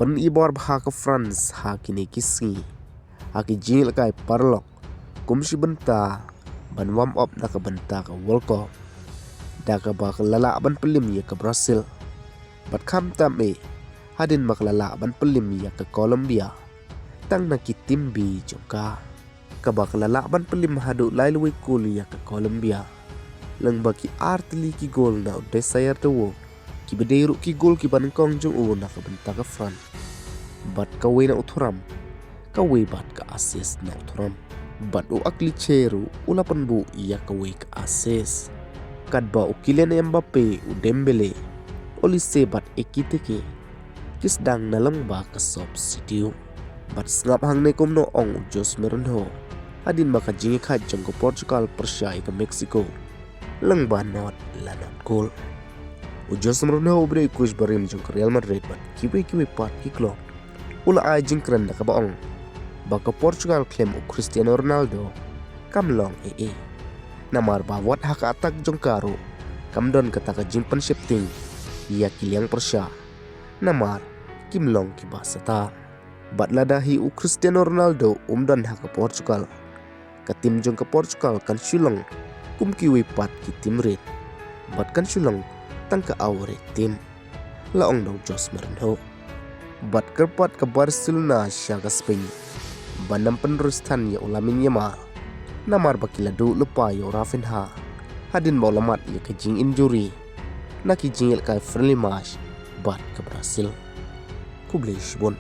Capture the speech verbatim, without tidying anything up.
pynibor bha ka France ha kine ki sngi ha ki jingïalehkai paralok kum shi bynta ban warm up na ka bynta ka World Cup, da kaba ka la lah ban pynlip ïa ka Brazil. Bad khamtam eh, hadien ba ka la lah ban pynlip ïa ka Colombia tang na ki tim B jong ka, kaba ka la lah ban pynlip haduh lai lawei kol ïa ka Colombia, lyngba ki artylli ki gol na u Désiré Doué, kiba dei ruh ki gol kiba nyngkong jong u na ka bynta ka France. Bad kawei na u Thuram, kawei bad ka assist na u Thuram. Bad u Akliche ruh u la pynbuh ïa kawei ka assist. Katba u Kylian Mbappe, u Dembélé, Olise bad Ekitike ki sdang na lyngba ka substitute. Bad sngap hangne kumno ong u Jose Mourinho hadien ba ka jingïakhaid jong ka Portugal pyrshah ïa ka Mexico lyngba nod la nod kol. U Jose Mourinho uba dei u coach barim jong ka Real Madrid bad kiwei kiwei pat ki club u la ai jingkren da kaba ong ba ka Portugal khlem u Cristiano Ronaldo kam long ei ei. Namar ba wat ha ka attack jong ka ruh kam don kata ka jingpynsheptieng ïa ki liang pyrshah, namar kim long kiba sata. Bad lada hi u Cristiano Ronaldo um don ha ka Portugal, ka tim jong ka Portugal kan shu long kum kiwei pat ki tim rit, bad kan shu long tang ka average tim, la ong da u Jose Mourinho. Bad kyrpad ka Barcelona sha ka Spain ban ym pynroi than ïa u Lamine Yamal, namar ba ki la duh lypa ïa u Raphinha hadien ba u la mad ïa ka jinginjury na ki jingïalehkai friendly match bad ka Brazil. Khublei shibun.